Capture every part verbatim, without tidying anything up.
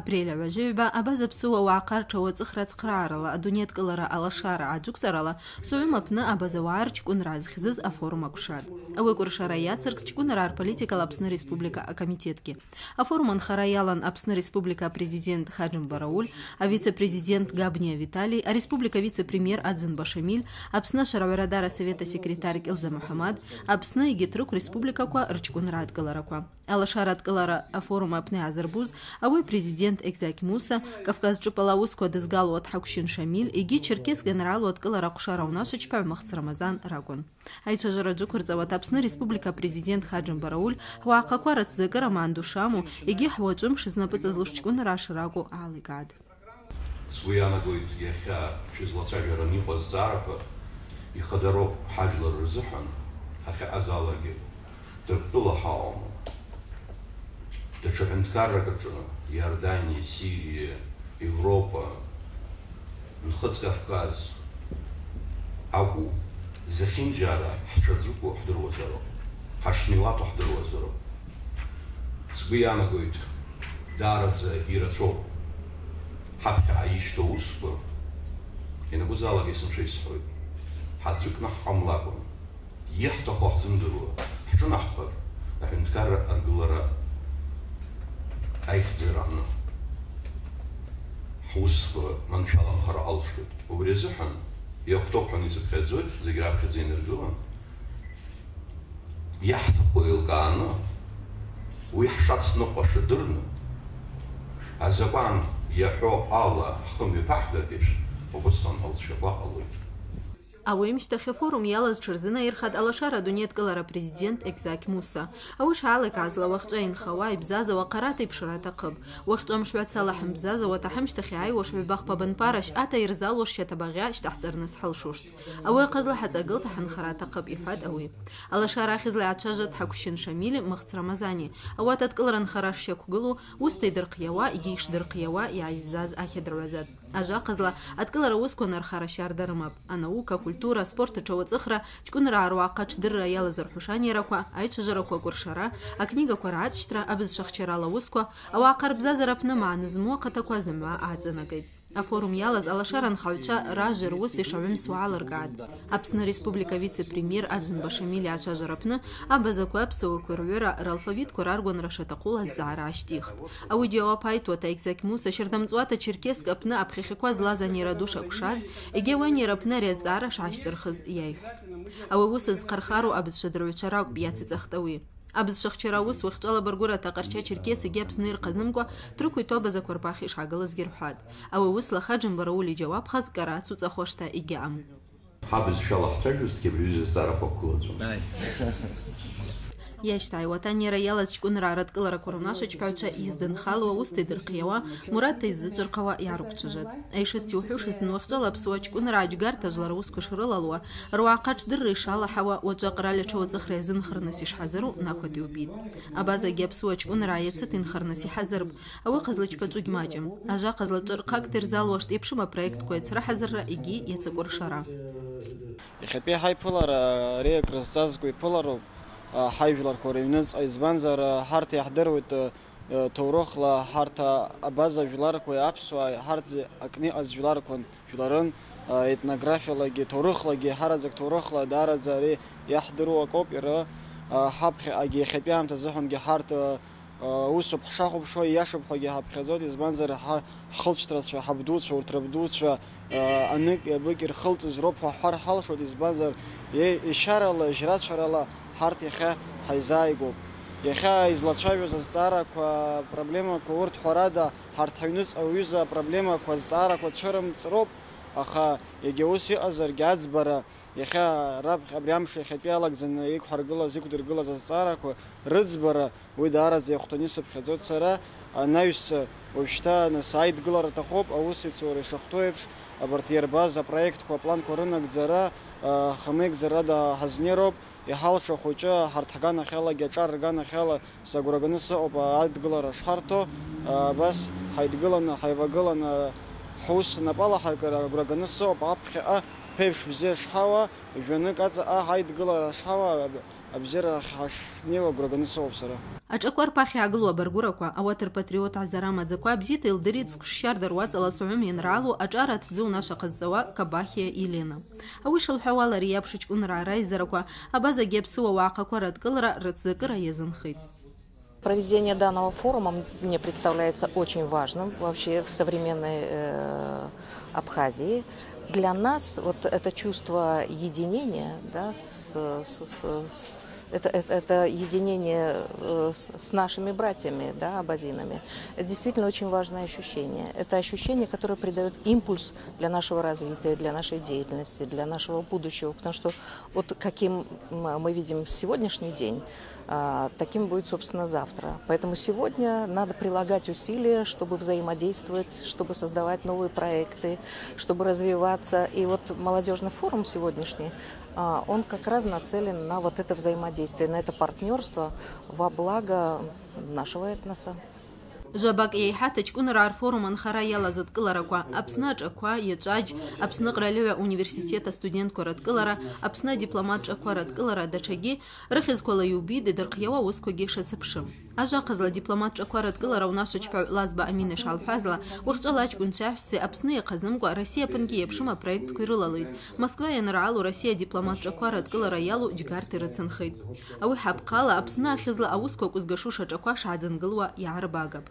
Апрель агӏважвыгӏвба абаза псыуа уагӏахъа ртшауацӏыхра ацхърагӏарала адуней адкӏылара алашара аджвыквцӏарала Согъум апны абаза уагӏа рчкӏвынра зхьзыз афорум акӏвшатӏ. Ауи акӏвыршара йацыркӏтӏ Чкӏвынргӏа рполитикала Апсны Республика акомитетгьи. Афорум анхара йалан Апсны Республика Апрезидент Хаджим Барауль, авице-президент Габния Виталий, ареспублика вице-премьер Адзынба Шамиль, Апсны Ашварагӏварадара Совет асекретарь Кьылдза Мухӏамад, Апсны йгьи Трыкв республикаква рчкӏвынргӏа адкӏылараква. Алашара адкӏылара афорум апны йгӏазырбуз ауи президент Экзакь Муса, Кавказ чӏыпӏала уысква дызгалуа Тхаквщын Шамиль йгьи Черкесск йаныргӏалуа адкӏылара ахъвшара унашвачпагӏв Мыхц Рамазан ракӏвын. Айчважвара джвыквырцӏауата Апсны Республика Апрезидент Хаджим Барауль хӏвахъаква рацзакӏы роман ду шаму йгьи хӏуачӏвымш знапӏыцӏазлуш чкӏвынра шракӏву гӏалайгатӏ. Сгвы йанагойтӏ, йахьа швызлацважвара анйыкъва зцӏараква йхадароупӏ хӏажәлар рзыхӏван, хӏахьаъазалагьи Тырквтӏыла хӏаъама. Датша гӏвынтӏкарракӏ рчӏвы, Иордания, Сирия, Европа, Нхъыцӏ Кавказ акӏву, зхинджьара хӏтшадзыкву хӏдыруазароупӏ, хӏашмилату хӏдыруазароупӏ. Сгвы йанагойтӏ, даарадза йрацӏаупӏ хӏапхьа йыщту уысква, йанакӏвызалагьи сымшын йсхӏвуйтӏ, хӏадзыкӏ нахъ къамлакӏва. Йыхӏтахъу хӏзымдыруа, хӏшынахӏхъвыр, агӏвынтӏкарра аргылара айхьзара хӏуысква маншәаламхара алшоит. Убри азыхӏван йахъвтапӏ хӏва йсыпхьадзуйт, зегь рапхьадза йаныргыла, йахӏтахъу йылкӏгӏаны, уи хӏшацныкъваш дырны, азакъван йахӏву ала хӏхъа йпахӏгатӏ еиԥш, убысхан алцӏгӏваква къалуйт. Ауи амщтахь афорум йалаз тшырзынайырхатӏ Алашара адуней адкӏылара президент Экзакь Муса. Ауи шгӏалайгӏазла, уахьчӏва йынхауа, йбзазауа хъарата йпшра атахъыпӏ. Уахьчӏва мшгӏваца алахьынбзазауата, хӏамщтахь йгӏайуаш гӏвба-хпа банпара щтӏата йырзалуаш щатабагъьа щтахӏцӏырныс хӏалшуштӏ. Ауи ахъазла хӏацӏагылта хӏынхара атахъыпӏ, йхӏватӏ ауи. Алашара ахьызла йгӏатшажватӏ Тхаквщын Шамили Мыхц Рамазани. Ауат адкӏылара нхара шщаквгылу, уыста йдырхъйауа йгьи йшдырхъйауа йгӏайззаз ахьадыргӏвазатӏ. Ажва ахъазла, адкӏылара уысква анархара щарда рымапӏ. Анаука, акультура, аспорт атшауацӏыхра, чкӏвынргӏа руагӏахъа тшдырра йалаз архӏвушанийараква, айчважвараква, акӏвыршара, акнигаква ргӏацӏщтра, абызшвахчарала уысква, ауагӏахъа рбзазара апны магӏны зму ахъатаква зымгӏва ацӏанакӏитӏ. Афорум йалаз алашара нхагӏвчва ражвра руыс йшагӏвымсуа гӏалыркӏгӏатӏ. Апсны Республика вице-премьер Адзынба Шамиль йгӏачважвара апны абазакви апсуакви ргӏвыра ралфавитква раргванра шатахъула азцӏгӏара ащтӏихтӏ. Ауи джьауап айтуата, Экзакь Муса щардамцӏуата Черкесск апны апхьахьаква злаз анейра ду шакӏвшаз йгьи ауи анейра апны ари азцӏгӏара шгӏащтӏырхыз йайхӏвтӏ. Ауи ауыс зхъархару абызшвадыргӏвчва ракӏвпӏ, йацицӏахтӏ ауи. Абызшвахчара ауыс уахьчӏвала баргвырата Къарча-Черкес йгьи Апсны йырхъазымкӏва Тыркв йту абазаква рпахь йшгӏагылазгьи рхӏватӏ. Ауи ауысла Хаджим Барауль йджьауапхаз кӏара ацуцӏахуашта йгьаъам. Хӏа бызшвала хӏцӏажвузтгьи абжьуз зцӏараква гвылазун. Йащтагӏайуата анейра йалаз чкӏвынргӏа радкӏылараква рунашвачпагӏвчва йыздынхалуа, уыста йдырхъйауа, мурадта йыззычӏвырхъауа йгӏарыквчважватӏ. Айшысти ухӏвушызтын, уахьчӏвала апсуа чкӏвынргӏа ачкӏвартажвлара уысква шрылалуа, руагӏахъа тшдырра йшалахӏауа, уачӏвы акъраль атшауацӏыхра йазынхарныс йшхӏазыру нахвата йубитӏ. Абазагьи апсуа чкӏвынргӏа йацыта йынхарныс йхӏазырпӏ. Ауи ахъазла йчпачӏву гьмачӏым. Ажва ахъазла чӏвы рхъакӏта йырзалуаштӏ йапшыма проектква йацрахӏазырра йгьи йацакӏвыршара. Йахьатӏи хӏайпылара ари акрызцазкӏва йпылароупӏ, а, хӏайжвларква рыҩныҵҟа, избанзар, а, хӏарта йхӏдыруеит, а, таурыхла, хӏарта абаза жвларква, апсуа, хӏарта акни йъаз жвларква. Жвларын, а, этнографиялагьи, таурыхлагьи, хӏаразакӏ таурыхла даарадза ари йахӏдыру акӏвпӏ, йара, а, хӏапхьагьи йахьатӏи амта азыхӏвангьи хӏарта, а, уысупӏ хӏшахваԥшуа, йашупӏ хӏвагьи хӏапхьадзатӏ, избанзар хӏа-, хӏхылчтрачва, хӏабдуцәа, уртрабдуцәа, а, аныкь-абыкь йырхылцӏыз роупӏ хӏва хӏвар хӏалшоит, избанзар йа-, йшарала, жьрачварала хӏарта йахьа хӏайзааигвоупӏ. Йахьа йызлачважваз азцӏгӏараква, проблемаква урҭ хӏварада, хӏарта хӏыҩныҵкъа уыҩыза проблемаква, азцӏгӏараква цәырымцӏроупӏ. Аха йгьа ус йаъазаргьи, аӡбара, йахьа рапхь абри амш йахьатәи алагӡаны йыквхӏыргылаз, йыквдыргылаз азцӏгӏараква рыӡбара, уи даарадза йахъвтаны йсыпхьадзот сара, анаҩс уажәшьҭа нас айдгылара атахъуп, аусеицура йшахъвту еиԥш, абарҭ йырбаз апроектква, апланква рынагӡара, а, хамыгӡарада хӏазнероуп. Йхӏалшаху хвчӏвы хӏарт хӏганахьалагьи, ашӏа рганахьала сагвра ганы саъапӏ айдгылара шхӏарту, а, абас хӏайдгыланы, хӏайвагыланы, хӏуыс напӏала хӏаркӏара агвра ганы саъапӏ, апхьаъа пепш бзи шхӏауа, жваныкъ ацӏа а хӏайдгылара шхӏауа, Абзиара ахь гӏашнеуа агвра ганы соуапӏ сара. Ашӏаква рпахь йгӏагылу абаргвыраква, ауат рпатриот гӏазара амадзаква бзита йылдыритӏ сквшщарда руацӏала Согъвым йанрагӏалу ашӏар атдзы унашва хъазцӏауа Кабахия Елена. Ауи йшылхӏвауала, ари йапш чкӏвынргӏа райзараква абазагьи апсыуа уагӏахъаква радкӏылара рацзакӏыра йазынхитӏ. Проведение данного форума мне представляется очень важным вообще в современной, э, Абхазии. Для нас вот это чувство единения, да, с, с, с, с, это, это, это единение, э, с, с нашими братьями, да, абазинами, это действительно очень важное ощущение. Это ощущение, которое придаёт импульс для нашего развития, для нашей деятельности, для нашего будущего, потому что вот каким м, мы видим сегодняшний день, а, таким будет, собственно, завтра. Поэтому сегодня надо прилагать усилия, чтобы взаимодействовать, чтобы создавать новые проекты, чтобы развиваться. И вот молодёжный форум сегодняшний, а, он как раз нацелен на вот это взаимодействие, на это партнёрство во благо нашего этноса. Жвабакӏ йайхӏвата, чкӏвынргӏа рфорум анхара йалаз адкӏылараква, Апсны ашӏаква, йачӏваджь, Апсны Къральыгӏва университет астудентква радкӏылара, Апсны адипломат шӏаква радкӏылара, датшагьи рыхьызквала йубитӏ йдырхъйауа уысквагьи шацыпшы. Ажвахъазла, дипломат шӏаква радкӏылара унашвачпагӏв Лазба Амин йшгӏалхӏвазла, уахьчӏвала ачкӏвын чвагъвцӏцӏи Апсны йахъазымкӏва Россия апынгьи йапшым апроектква йрылалитӏ. Москва йанрагӏалу Россия дипломат шӏаква радкӏылара йалу джьгарти рыцынхитӏ. Ауи хӏапхъала Апсны ахьызла ауысква акӏвызгашуш ашӏаква шгӏадзынгылуа йгӏарбагапӏ.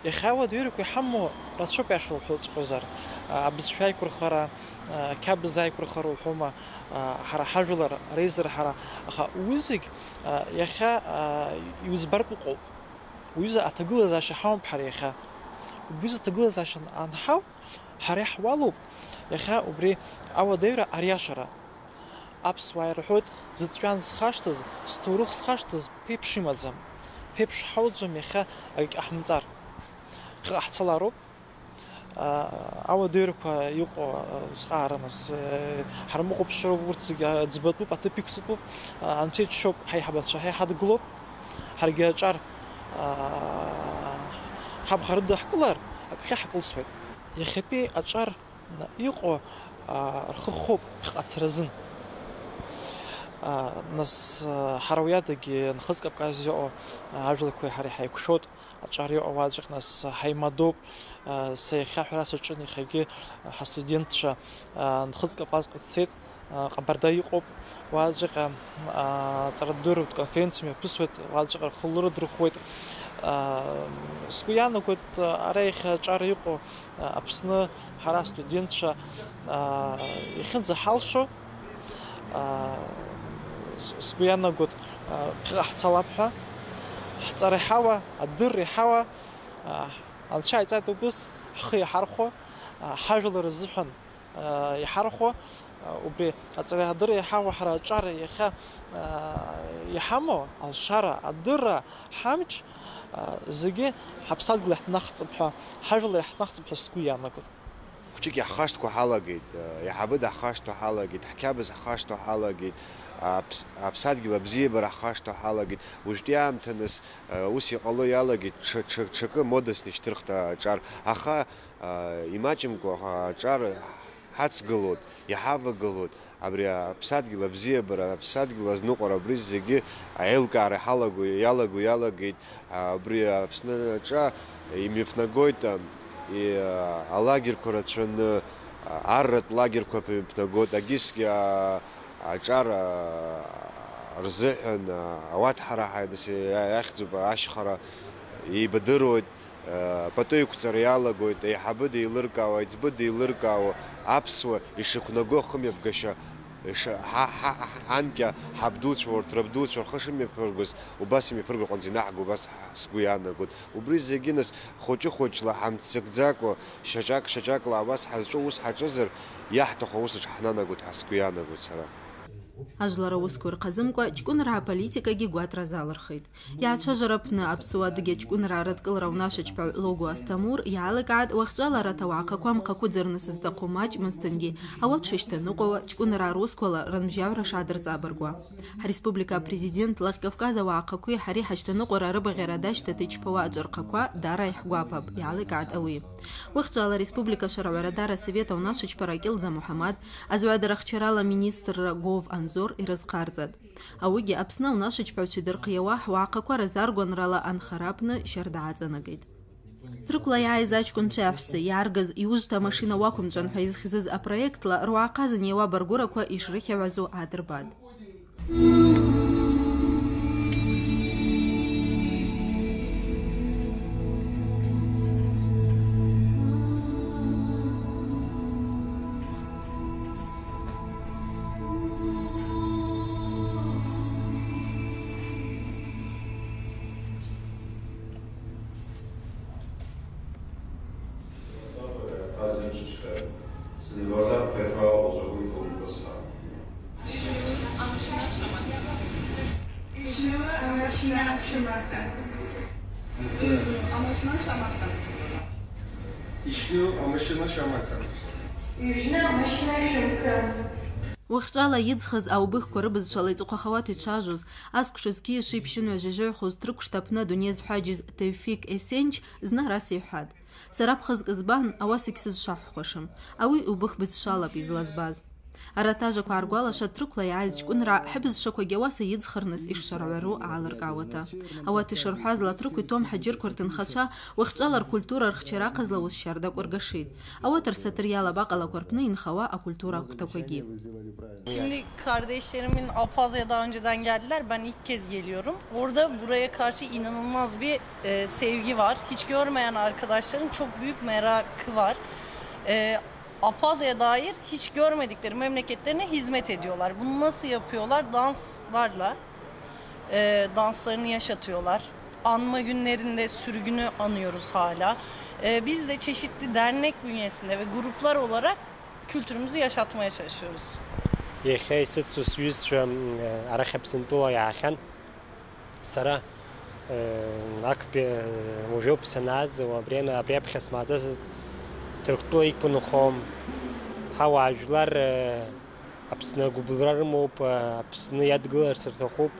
Йахьа ауи адырква йхӏаму рацәакӏ йашырхӏвуцӏхъузар, а, абызшва айквырхара, а, кьабыз айквырхара ухӏвума, а, хӏара хӏажәлар райзырхара, аха уи зегь, а, йахьа, а, йуызбартӏ укъоуп. Уыжвква атагылазаашьа хӏамапӏ хӏара йахьа. Уыжвква атагылазаашьа анхӏау, хӏара йхӏвалупӏ йахьа убри ауадайра ариашара. Апсуа йырхӏватӏ, зытшгӏван зхъазтыз, зтурых зхъазтыз пепш йымадзам. Пепш хӏаудзум йахьа агакӏ гьамцӏар. Хъа хӏцалароупӏ. А, ауадайраква йыкъу, а, скъарныс, э, хӏармукъупшру урт зыгьа дзбатӏупӏ, атып йыквцӏатӏупӏ, а, анче ччупӏ, хӏайхӏабачва хӏайхӏадгылупӏ. Хӏаргьи ашӏар, а, хӏабхъа рыдахӏкӏылар, акӏахьы хӏакӏылсуайтӏ. Йахьатӏи ашӏар Йыкъу, а, рхы хопӏ хъацӏразын. А, нас, а, хӏара уадагьи Нхыцӏ Кавказ йаъу, а, ажәлакви хӏари хӏайквшвотӏ, ашӏар йаъу уазгӏвакь нас хӏаймадупӏ, а, са йахьа хӏвра сачӏвын йахьагьи, а, хӏастудентчва, а, Нхыцӏ Кавказ къиццатӏ, а, Къабарда йыкъупӏ, уазгӏвакь, а, цӏарадырраква конференция йапсуатӏ, уазгӏвакь рхы лырдырхуатӏ. А, сгвы йанагуатӏ, а, ари йахьа ашӏар йыкъу, а, Апсны хӏара студентчва, а, йхьынзахӏалшуш, а, с-, сгвы йанагуатӏ, а, хъа хӏцалапӏ хӏва, хӏцӏара йхӏвауа, адырра йхӏвауа, а, анча йцӏатӏ убыс хӏхъа йхӏархӏвуа, а, хӏажәлара рзыхӏван, а, йхӏархӏвуа, а, убри ацӏара адырра йхӏвауа хӏара ашӏар йахьа, а, йхӏаму, алшара, адырра, хӏамч, а, зынгьи хӏаԥсадгьыл йхӏнахцӏапӏ хӏва, хӏажәлар йхӏнахцӏапӏ хӏва сгвы йанагуатӏ. Хвчик йхъазтӏква хӏалагитӏ, йхӏабыд хӏхъазтӏква хӏалагитӏ, хӏкьабыз хӏхъазтӏква хӏалагитӏ, апс-, апсадгьыл абзибара хӏхъазтӏква хӏалагитӏ. Уыжвтӏи амтаныс, а, ус йкъало йалагитӏ, тш-, тш-, тшакӏы модасны йщтӏырхтӏ ашӏар. Аха, а, ймачӏымкӏва ашӏар хӏацгылуатӏ, йхӏавагылуатӏ. Абри апсадгьыл абзибара, апсадгьыл азныкъвара, абри зынгьи айылкӏара хӏалагу-, йалагу-, йалагитӏ. Абри Апсны ашӏа ймипнагойтӏ, и, а, алагерьква рацваны, а, арратӏ лагерьква ймипнагойтӏ, агьисгьи, а, ашӏар, а, рзыхӏван, а, ауат хӏара хӏайдас йа-, йахьӡуп, ащхъара йбадыруатӏ. Э, пӏатӏу йыквцӏара йалагойтӏ, айхӏабыда йалыркӏгӏауа, айцӏбыда йалыркӏгӏауа, апсуа йшыквнаго хымгӏвагаща, йши-, хӏа-, хӏа-, хӏа-, анкьа хӏабдуцӏа урт рабдуцӏа рхы шымгӏвапыргуз, убас ймипыргуа къванцӏа йнахӏгу, убас хӏ-, сгвы йанагутӏ. Убри зынгьи нас хвчы-хвчла хӏамццакдзакӏва, шьачӏвакӏ-шьачӏвакӏла абас хӏазчӏву уыс хӏачӏвазар, йахӏтахъу ауыс атшгьи хӏнанагутӏ хӏва сгвы йанагутӏ сара. Ажвлара уысква йырхъазымкӏва, чкӏвынргӏа политикагьи гватра азалырхитӏ. Йгӏачважвара апны апсуа адыгьа чкӏвынргӏа радкӏылара унашвачпагӏв Логуа Астамур йалагатӏ, уахьчӏвала арат ауагӏахъаква амхъакву дзырныс зтахъу мачӏ мызтынгьи, ауат шащтаныкъвауа, чкӏвынргӏа руысквала рынбжьагӏвра шгӏадырцӏабыргуа. Хӏреспублика апрезидент Лакъ Кавказ ауагӏахъакви хӏари хӏащтаныкъвара рыбагъьара дащтата йчпауа ачӏвархъаква дара йхӏгвапапӏ, йалагатӏ ауи. Уахьчӏвала республика Шварагӏварадара асовет аунашвачпара Кьылза Мухӏамад, азгӏвадарахчарала министрра Гов Анзор йрызхъарцӏатӏ. Ауыгьи Апсны аунашвачпагӏвчва йдырхъйауа хӏвахъаква разаргванрала анхара апны щарда гӏацӏанакӏитӏ. Трыквла йгӏайыз ачкӏвынчви ахӏвсси йгӏаргыз йужвта машина уаквымчӏван хӏва йызхьзыз апроектла руагӏахъа зынйауа баргвыраква йшрыхьагӏвазу гӏадырбатӏ. Ишгӏвыгъу амашина шамакъта. Ишгӏвыгъу амашина шамакъта. Ишгӏвыгъу амашина шамакъта. Ишгӏвыгъу амашина шамакъта. Ишгӏвыгъу амашина шамакъта. Уахьчӏвала йыдзхыз аубыхква рыбызшвала йцӏыхъвахауата йчважвуз, асквша зкьи ши пщынгӏвы жьыжьыгӏвхуз Трыкв штапны дуней зхӏваджьыз Тевфик Эсенч зны араса йхӏватӏ. Сара пхызкӏ збан, ауаса йгьсызшвахӏвхуашым. Ауи убых бызшвалапӏ йызлазбаз. Арат ажваква гӏаргвалашатӏ Трыквла йгӏайыз чкӏвынра хӏыбызшваквагьи ауаса йыдзхырныс йшшваргӏвару гӏалыркӏгӏауата. Ауат йшырхӏвазла, Трыкв йтом хӏаджьырква ртынхачва уахьчӏвала ркультура рхчара ахъазла уыс щардакӏ ргашитӏ. Ауат рсатыр йалапӏ акъалаква рпны йынхауа акультура аквтаквагьи. Şimdi kardeşlerimin Abhazya'ya daha önceden geldiler. Ben ilk kez geliyorum. Orada buraya karşı inanılmaz bir, e, sevgi var. Hiç görmeyen arkadaşların çok büyük merakı var. E, Abhazya'ya dair hiç görmedikleri memleketlerine hizmet ediyorlar. Bunu nasıl yapıyorlar? Danslarla, e, danslarını yaşatıyorlar. Anma günlerinde sürgünü anıyoruz hala. E, biz de çeşitli dernek bünyesinde ve gruplar olarak kültürümüzü yaşatmaya çalışıyoruz. Йахьа йсыцу сйузчва, м, арахь Апсынтӏула йгӏахьан. Сара, э, аквпи, э, ужвопи саназза, абри ана-, абри апхьа смаздза Тырквтӏула йыквынхо, хӏа уагӏа жвлар, э, Апсны агвыбылра рымоупӏ, э, Апсны йадгыларц ртахъупӏ,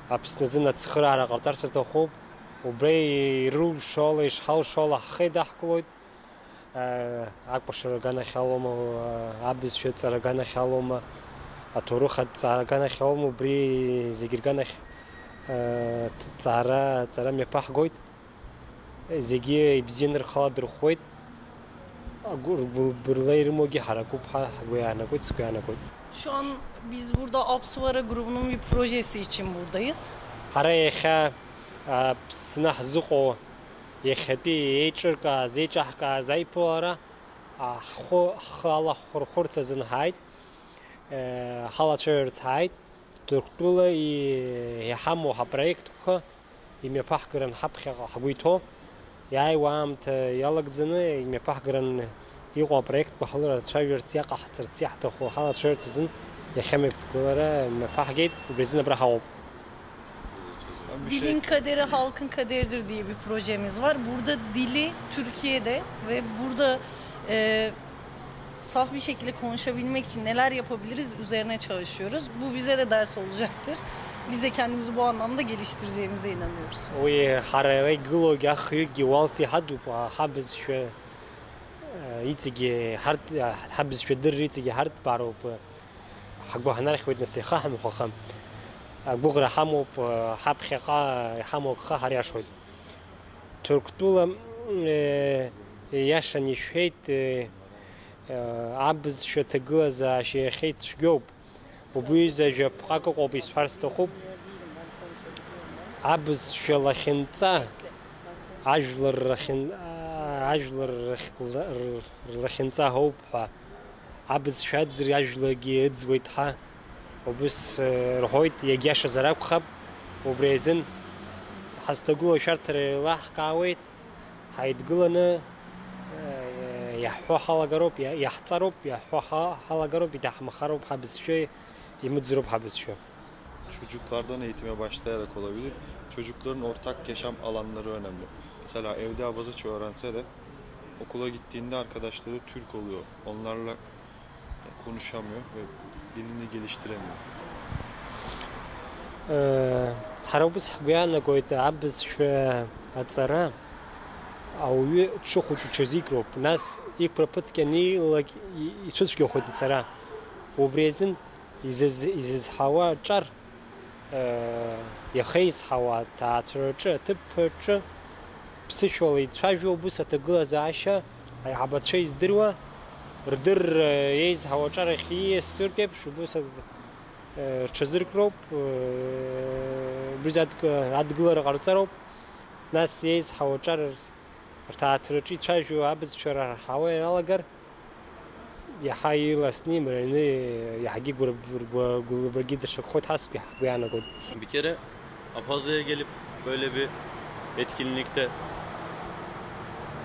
Апсны азын ацхърагӏара къарцӏарц ртахъупӏ. Убри йрылшауала, йшгӏалшауала хӏхъа йдахкылуйтӏ. Э, акӏвашара аганахьалума, э, абызшва цӏара аганахьалума, атурых цӏара аганахьалума, убри зегьи рганахь, э, цӏара, цӏара мепахгойтӏ. Зегьи йбзинрхала дырхуейтӏ. Агу-, ргвыбылра йрымугьи хӏаракӏупӏ хӏва гвы йанакӏуйтӏ, сгвы йанакӏуйтӏ. Şu an biz burada Apsuvara grubunun bir projesi için buradayız. Хӏара йахьа, а, Апсны хӏзыкъу йахьатӏи йайчӏвыркӏаз, йайчӏвахкӏаз айпулара, а, хӏхъвы, хӏхъвы алахвырхвырц азын гьгӏайтӏ, э, хӏалачвагӏвырц гьгӏайтӏ, Тырквтӏула йгьаму хӏапроектква ймепахгыран хӏапхьакъа хӏгвы йто, йайуа амта йалагдзаны ймепахгыран йыкъу апроектква хӏалырачважварц, йакъахӏцӏырц йхӏтахъу хӏалачвагӏвырц азын йахьа мепахгылара мепахгейтӏ, убри азын абра хӏаъупӏ. Dilin kaderi halkın kaderidir diye bir projemiz var. Burada dili Türkiye'de ve burada, e, saf bir şekilde konuşabilmek için neler yapabiliriz üzerine çalışıyoruz. Bu bize de ders olacaktır. Biz de kendimizi bu anlamda geliştireceğimize inanıyoruz. Ауи хӏара йгылу ахыгӏвгьи уалци хӏаджьупӏ, хӏабызшва, э, йыцӏагьи хӏарт-, э, хӏабызшва дырра йыцӏагьи хӏартбарупӏ. Хӏгвы хӏнархьуейтӏ, нас йхы хӏымхӏвахын. Агвыгъра хӏамоупӏ, хӏапхьакъа йхӏаму агъа хӏариашуейтӏ. Тырквтӏула, э, йашан йшвхӏвейтӏ, э, э, абызшва тагылазааща йахьа цӏгьопӏ. Убуйза жвапӏкъакӏ акӏвпӏ йсхӏвар стахъупӏ. Абызшва лахьынцӏа, ажвлар рахьын-, ажвлар рахь-, рлахьынцӏа гьаупӏ хӏва. Абызшва адзыр ажвлагьи ыдзуейтӏ хӏа. Убыс, э, рхӏвойтӏ, йагьашаз ракӏвхапӏ. Убри азын хӏазтагылу ашвартара йрылахӏкӏгӏауейтӏ. Хӏайдгыланы, э, йахӏхӏвуа хӏалагароупӏ, йа-, йахӏцӏароупӏ, йахӏхӏвуа хӏа-, хӏалагароупӏ, йтахӏмахароупӏ хӏабызшва ймыдзароупӏ хӏабызшва. Çocuklardan eğitime başlayarak olabilir. Çocukların ortak yaşam alanları önemli. Mesela evde abazaça öğrense de okula gittiğinde arkadaşları Türk oluyor. Onlarla konuşamıyor ve dilini geliştiremiyor. Э, хӏара убыс хӏгвы йанагойтӏ, абызшва ацӏара ауи дшыхвычу чвазикӏроупӏ. Нас йыквпра пыткъ йанилагь йцуцгьахуейтӏ ацӏара. Убри азын Йзыз-, йзызхӏауа чӏар, э, йахьызхӏауа атеатраҿы, атыпаҿы, ԥсышәала йцәажәо, убыс атагылазаашьа айхӏабацәа йыздыруа, рдырра йеизхӏауа чӏар ахьйысырту еиԥш, убыс, э, ртшазыркроуп, э, убри адг-, адгылара къарцӏароуп. Нас йеизхӏауа чӏар ртеатраҿы йцәажәо абызшва рархӏауа йалагар, йахьа йыласны, йымраны, йахьагьи гвыр-, гвыр-, гвыр-, гвыргъьарагьи дыршахъхойтӏ хӏва сгвы-, гвы йанагон. Bir kere Abhazya'ya gelip böyle bir etkinlikte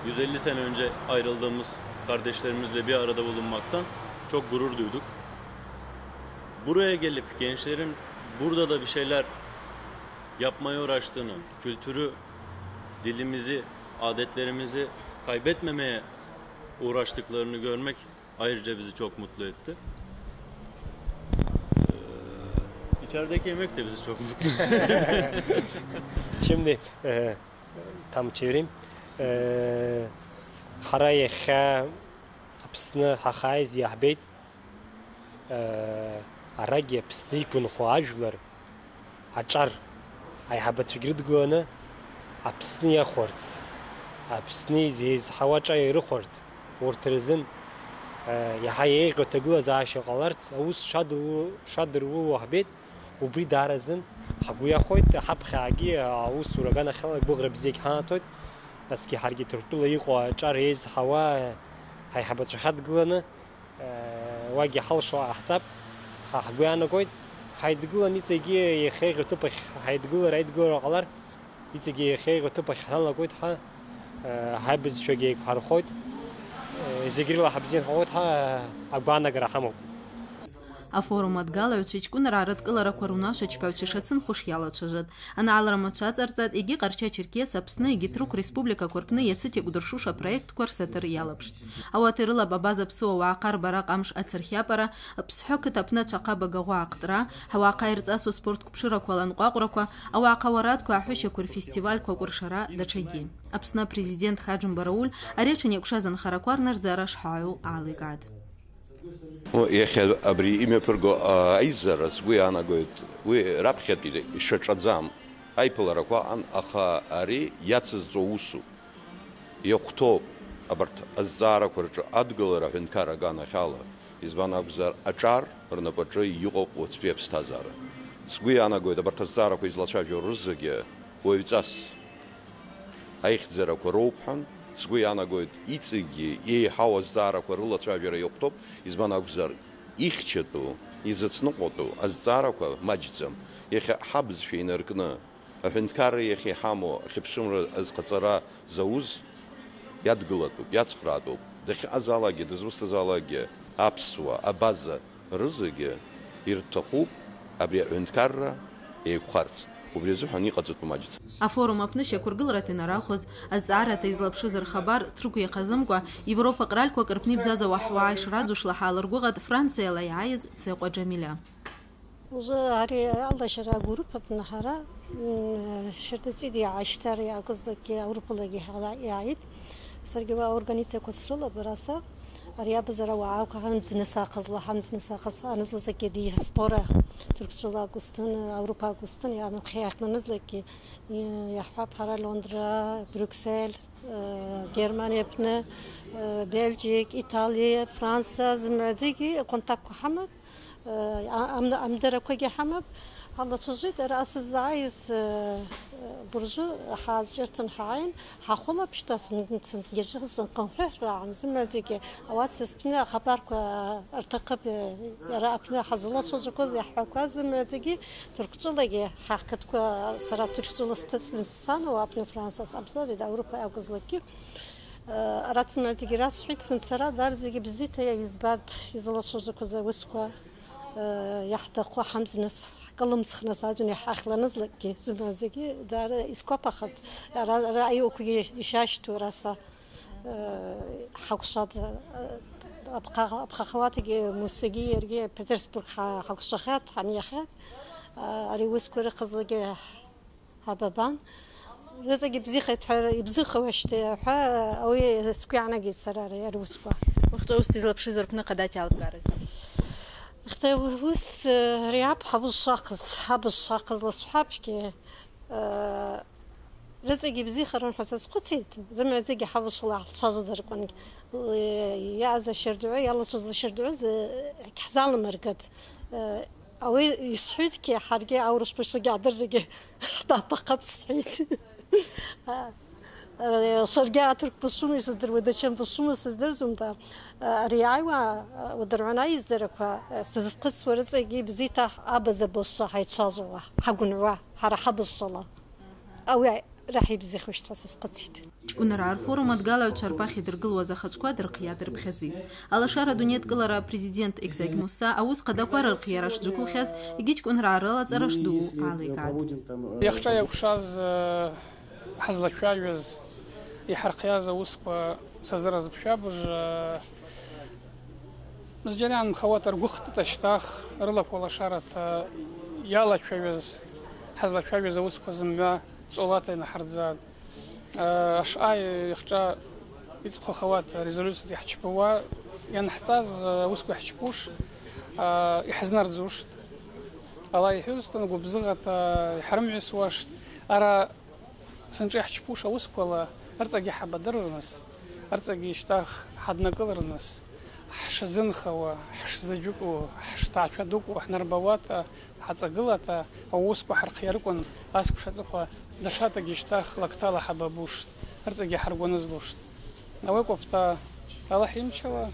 yüz elli sene önce ayrıldığımız kardeşlerimizle bir arada bulunmaktan çok gurur duyduk. Buraya gelip gençlerin burada da bir şeyler yapmaya uğraştığını, kültürü, dilimizi, adetlerimizi kaybetmemeye uğraştıklarını görmek ayrıca bizi çok mutlu etti. Ee, içerideki yemek de bizi çok mutlu etti. Şimdi, e, tam çevireyim. E, хара йахьа Апсны хӏахъайыз йахӏбеит. Э, арагьи Апсны йгвынгӏвы ажәлар ачӏар айхӏабацәагьи рыдгыланы Апсны йахварц, Апсны йыз-, йызхӏауа чӏар йрыхварц, урт рзын, э, йахьа йайгъьу атагылазаашьа къаларц аус шадылу-, шадырулу ахӏбеит. Убри даара зын хӏгвы йахвоит, хӏаԥхьагьи аусура аганахьала гвыгъра бзиагьи хӏанатоит. Насгьи хӏаргьи Тыртӏула йыкъу ачӏар йайзхӏауа айхӏабацәа хадгыланы, Э, уагьи хӏалшауа гӏахӏцапӏ, хӏа хӏгвы йанагоит, хӏайдгылан йыцӏагьи йахьа йгъьутыпахь хӏайдгылара, айдгылара къалар, йыцӏагьи йахьа йгъьутыпахь хӏалагоит хӏа, э, хӏайбызшвагьи йгвхӏархоит, э, зегьрыла хӏа бзин хӏаъут хӏа агванагара хӏамапӏ. Афорум адгалагӏвчва йчкӏвыныргӏа рыдкӏылараква рунашвачпагӏвчва йшацынхуш йалачважватӏ. Анаъалра мачва ацӏарцӏатӏ йгьи Къарча-Черкес, Апсны йгьи Трыкв республика кварпны йацыта йкӏвдыршуш апроектква рсатыр йалапштӏ. Ауат йрылапӏ абаза псыуа уагӏахъа рбара къамш ацырхьапӏара, Псхӏва кыт апны ачвахъа багагъвы ахътӏра, ауагӏахъа йырцӏасу спорт квпшыраква анкъвакъвраква, ауагӏахъа уарадква ахӏвыщаква рфестивальква кӏвыршара, датшагьи. Апсны апрезидент Хаджьымбарауль ари атшан йакӏвшаз анхараква рнардзара шгӏагӏу алайкӏгӏатӏ. Йахьа абри йымҩаԥырго, а, айззара сгвы йанагоит, уи раԥхьатәи йшашӏадзам айпылараква аъан, аха ари йацызцӏу уысу йахъвтоуп. Абарҭ азҵаарақәа рҿы адгылара аҳәынҭқарра аганахьала, избан акәзар, аҿар рнапаҿы иҟоуп уаҵәтәи аԥсҭазаара. Сгәы иаанагоит, абарҭ азҵаарақәа излацәажәо рызегьы уаҩҵас аихьӡарақәа роуп ҳәа сгәы иаанагоит, иҵегьгьы еиҳау азҵаарақәа рылацәажәара иахәҭоуп, избан акәзар, ихьчатәу, изыцныҟәатәу азҵаарақәа маҷӡам. Иахьа ҳабызшәа инаркны, аҳәынҭқарра иахьа иҳамоу ахьыԥшымра азхаҵара зауз иадгылатәуп, иацхраатәуп. Дахьаъаз алагьы, дызусҭаз алагьы, аԥсуа, абаза, рызегьы ирҭахуп абри аҳәынҭқарра еиқәхарц, убри азыҳәан иҟаҵатәу маҷӡам. Афорум апны щаквыргылрата йнарахвыз, азцӏгӏарата йызлапшыз рхабар трыкв йахъазымкӏва, Европа къральква кӏырпны йбзазауа хӏваа йшрадзуш лахӏа алыргвыгъатӏ Францияла йгӏайыз Цекъва Джамиля. Ужвы ари алащара агруппа апны хӏара, м, щарда цӏида йгӏащтара йгьазлакӏгьи, Европалагьи йгӏайитӏ. Саргьи ауи аорганизацияква срылапӏ араса. Ари абазара уагӏа акӏвмызтын ахъазла, хӏамзни ахъаз анызлазакӏгьи диаспора, тюркчӏвала акӏвмызтын, Европа акӏвмызтын, йанхъйахланызлакӏгьи, йахӏвапӏ, хӏара Лондра, Брюксель, э, Германия апны, э, Бельджик, Италия, Франция, зымгӏвадзагьи контактква хӏамапӏ. Э, а-, ам-, амдараквагьи хӏамапӏ. Алла чважвитӏ, ара асызгӏайыз, э, буржу хӏазчӏвыртын хӏайин, хӏахвылапӏ, щта сын-, сын-, гьажьгьи сынхъынхӏвы рагӏан зымгӏвадзагьи. Ауат сыспны ахабарква ртахъыпӏ, э, ара апны хӏазлачважвакваз, йахӏвакваз зымгӏвадзагьи, тюркчӏвалагьи хӏахъкытква, сара тюркчӏвала стыцӏны сан, ауи апны Франция абзазитӏ, Европа акӏвмызлакӏгьи. Э, арат зымгӏвадзагьи расхӏвитӏ, сынцара дарзагьи бзита йайызбатӏ йызлачважвакваз ауысква, э, йахӏдахъу хӏамзныс, хӏкӏылымсхныс, адуней хӏахьланызлакӏгьи, зымгӏвадзагьи дара йсквапахатӏ, ара, ара айуквагьи йшащту араса, э, хӏаквшватӏ, э, апхъа-, апхъахуатагьи Мусагьи йаргьи Петербург хӏа-, хӏаквшвахатӏ, хӏанйахатӏ, э, ари уысква рыхъазлагьи Абабан. Рызкъгьи бзихитӏ хӏва, йбзихуаштӏи хӏва, ауи сгвы йгӏанагитӏ сара ари, ари уысква. Уахьчӏва уыста йызлапшыз рпны хъа дата йалбгарыз? Ахта уыс, э, ари аб хӏабыз швахъыз, хӏабыз швахъызла схӏвапгьи, э, рыцӏагьи бзихарын хӏва сазхъвыцитӏ, зымгӏвадзагьи хӏабызшвала хӏчважвазарквангьи, э, йаъаз ащардагӏвы, йалачваз ащардагӏвы, э, гьхӏзаламыргатӏ. Э, ауи йсхӏвитгьи, хӏаргьи аурышв бызшвагьи гьадырригьи хӏтахъапӏ схӏвитӏ. Саргьи атурк бызшвума йсыздыруа, датша бызшвума сыздырдзумта, ари йайуа, уадыргӏвана йыздыраква, сызхъвыцуа рыцӏагьи бзита абаза бызшва хӏайчважвауа, хӏагвынгӏвуа, хӏара хӏабызшвала. Ауи рахӏа йбзихуштӏ хӏва сазхъвыцитӏ. Чкӏвынргӏа рфорум адгалагӏвчва рпахь йдыргылуаз ахачӏвква дырхъйатӏ, дырпхьадзитӏ. Алашара дуней адкӏылара президент Экзаги Мусса ауыс хъадаква рырхъйара шджвыквылхьаз йгьи чкӏвынргӏа рылацӏара шдуу гӏалайгатӏ. Йахчӏва йакӏвшаз, э, хӏызлачважваз, йхӏырхъйаз ауысква сазыразпӏ швабыж, э, зджьара йгьанымхауата ргвы хътӏыта щтах, рылаква лашарата йалачважваз, хӏызлачважваз ауысква зымгӏва цӏолата йнахӏырдзатӏ. Э, ашвъа йахчӏва йцӏыхъвахауата резолюцията йхӏчпауа йанхӏцӏаз, э, ауысква йхӏчпуш, э, йхӏызнардзуштӏ. Алай йхӏвузтын, гвыбзыгъата йхӏрымгӏвайсуаштӏ. Ара сынчӏва йхӏчпуш ауысквала рыцӏагьи хӏабадырырныс, рыцӏагьи щтах хӏаднакӏылырныс, хӏшазынхауа, хӏшзаджвыкву, хӏштагӏчва дукву хӏнарбауата, хӏацӏагылата, ауи ауысква хӏырхъйарыквын асквш ацӏыхъва дашатагьи щтах лактала хӏабабуштӏ, рыцӏагьи хӏаргванызлуштӏ. Ауи акӏвпӏта, Аллахӏ йымчала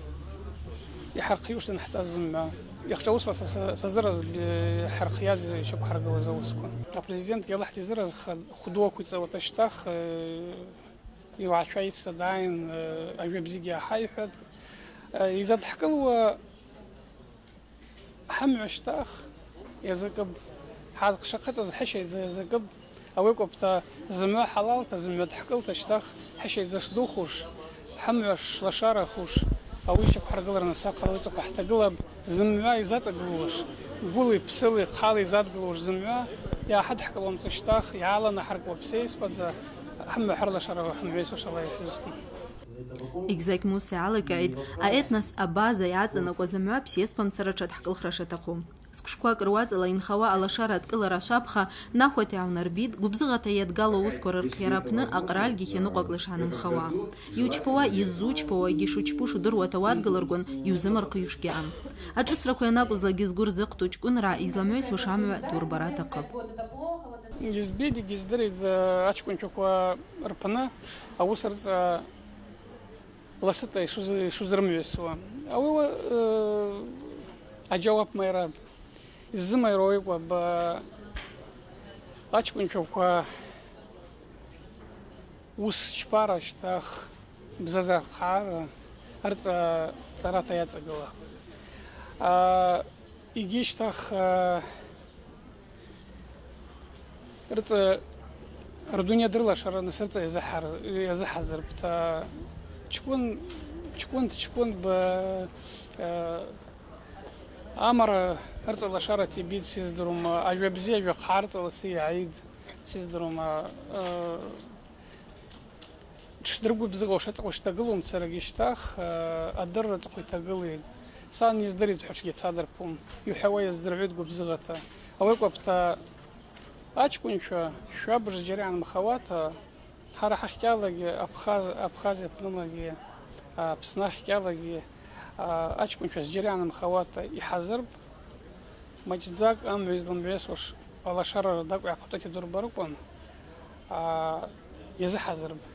йхӏырхъйуштӏ йанхӏцӏаз зымгӏва. Йахчӏва уысла са-, са-, сазыразпӏ, э, йхӏырхъйаз, йщаквхӏыргылыз ауысква. Апрезидентгьи Аллахӏ дизыразхатӏ, хвду аквицӏауата щтах, э, йуагӏчва йыцта дгӏайын, э, ажва бзигьи гьайхӏватӏ. Э, йзадхӏкӏылуа хӏымгӏва щтах йазакӏыпӏ, хӏазхъ шахъыцӏыз хӏыщайдза йазакӏыпӏ. Ауи акӏвпӏта, зымгӏва хӏалалта, зымгӏва дхӏкӏылта щтах хӏыщайдза шдухуш, хӏымгӏва шлашарахуш, ауи йщаквхӏыргылырныс ахъала уи цӏыхъва хӏтагылапӏ. Зымгӏва йзацӏагылуаш, гвыли, псыли, хъали йзадгылуаш зымгӏва йгьадхӏкӏылуамца щтах йгӏаланахӏыркӏуа псайспадза хӏымгӏва хӏырлашара хӏымгӏвайсуаш Аллахӏ йхӏвузтын. Экзаги Мусса йгӏаликӏгӏитӏ, аэтнос Абаза йгӏацӏанакӏуа зымгӏва псайспамцара тшадхӏкӏылхра шатахъу. Сквшквакӏ руацӏала йынхауа алашара адкӏылара швабха нахвата йгӏаунарбитӏ, гвыбзыгъата йадгалу ауысква рырхъйара апны акъральгьи хьаныкъвакӏла йшгӏанымхауа. Йучпауа, йыззучпауа йгьи шучпу шудыруата уадгылырквын йузымырхъйуш гьаъам. Ашӏыцраква йанакӏвызлакӏгьи згвы рзыхъту чкӏвынра йызламгӏвайсуаш амгӏва турбара атахъыпӏ. Йызбитӏ, йгьиздыритӏ, э, ачкӏвынчваква рпны ауыс рыцӏа ласыта йшуз-, йшузрымгӏвайсуа. Ауи, э, аджьауап майрапӏ. Йыззымайру акӏвпӏ, э, ачкӏвынчваква уыс чпара щтах бзаза хъара рыцӏа цӏарата йацӏагыла. А, йгьи щтах, а, рыцӏа рдуней дрылашарныс рыцӏа йазыхӏар-, йазыхӏазырпӏта, чкӏвын, чкӏвын, чкӏвын б-, а, амара рыцӏа лашарата йбитӏ сыздрума, ажва бзи, ажва хъа рыцӏа ласы йгӏайитӏ сыздрума, а, Тшдыргвыбзыгъуш ацӏыхъва шдагылумцарагьи щтах, э, адырра ацӏыхъва йтагылитӏ. Сан йыздыритӏ хӏва тшгьацадырпум, йухӏвауа йаздзыргӏвытӏ гвыбзыгъата. Ауи акӏвпӏта, ачкӏвынчва швабыж зджьара йгӏанымхауата, хӏара хӏахькӏьалагьи, Абхаз-, Абхазия апнылагьи, а, Апсны ахькӏьалагьи, а, ачкӏвынчва зджьара йгӏанымхауата йхӏазырпӏ. Мачӏдзакӏ амгӏва йызламгӏвайсуаш алашара рдакӏв йгӏахъутӏыта йдурбарыквын, а, йазыхӏазырпӏ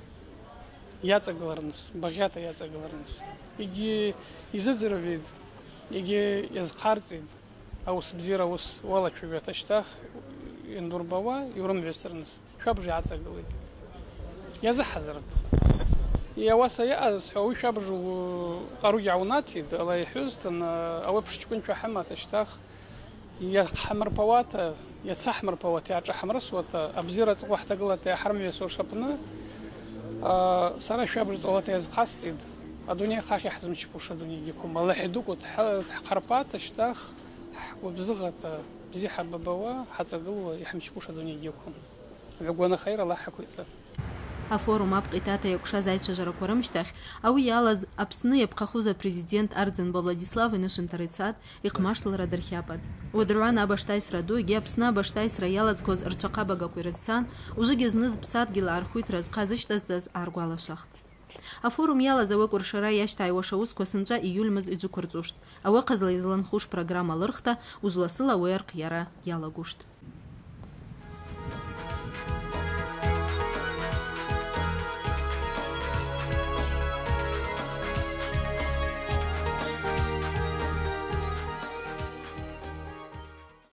йацӏагылырныс, багъьата йацӏагылырныс. Йгьи йзыдзыргӏвитӏ, йгьи йазхъарцӏитӏ, ауыс бзира ауыс уалачвагӏвата щтах йандурбауа йурымгӏвайсырныс. Швабыж йгӏацӏагылитӏ. Йазыхӏазырпӏ. Йауаса йаъаз, хӏва, ауи швабыж къаругьи гьаунатитӏ, Аллах йхӏвузтын, ауи апш чкӏвынчва хӏымата щтах, йахъхӏымырпауата, йацахӏмырпауата, йгӏашӏахӏымрысуата, абзира ацӏыхъва хӏтагылата йгӏахӏырымгӏвайсуаш апны, а, сара швабыж цӏолата йазхъасцӏитӏ, адуней хъахъа йхӏзымчпуш адуней гьиквум. Аллахӏ йдукӏу дхӏ-, дхъарпата щтах, хӏгвыбзыгъата, бзи хӏабабауа, хӏацӏагылуа, йхӏымчпуш адуней гьиквум. Гӏвгвана хайра Аллахӏ аквицӏа. Афорум апкъ йтата йакӏвшаз айчважвараква рымщтахь, ауи йалаз Апсны йапхъахуз апрезидент Ардзынба Владислав йнышвынтара йцатӏ, йхъмаштылра дырхьапатӏ. Уадыргӏвана абаштайсра ду йгьи Апсны абаштайсра йаладзкваз рчвахъа багаква йрызцан, ужвыгьи зны зпсадгьыл аархвитра зхъа зыщтазцаз гӏаргвалашвахтӏ. Афорум йалаз ауи акӏвыршара йащтагӏайуаш ауысква сынчӏва июль мыз йджвыквырцӏуштӏ. Ауи ахъазла йызланхуш программа лырхта, ужвласыла ауи архъйара йалагуштӏ.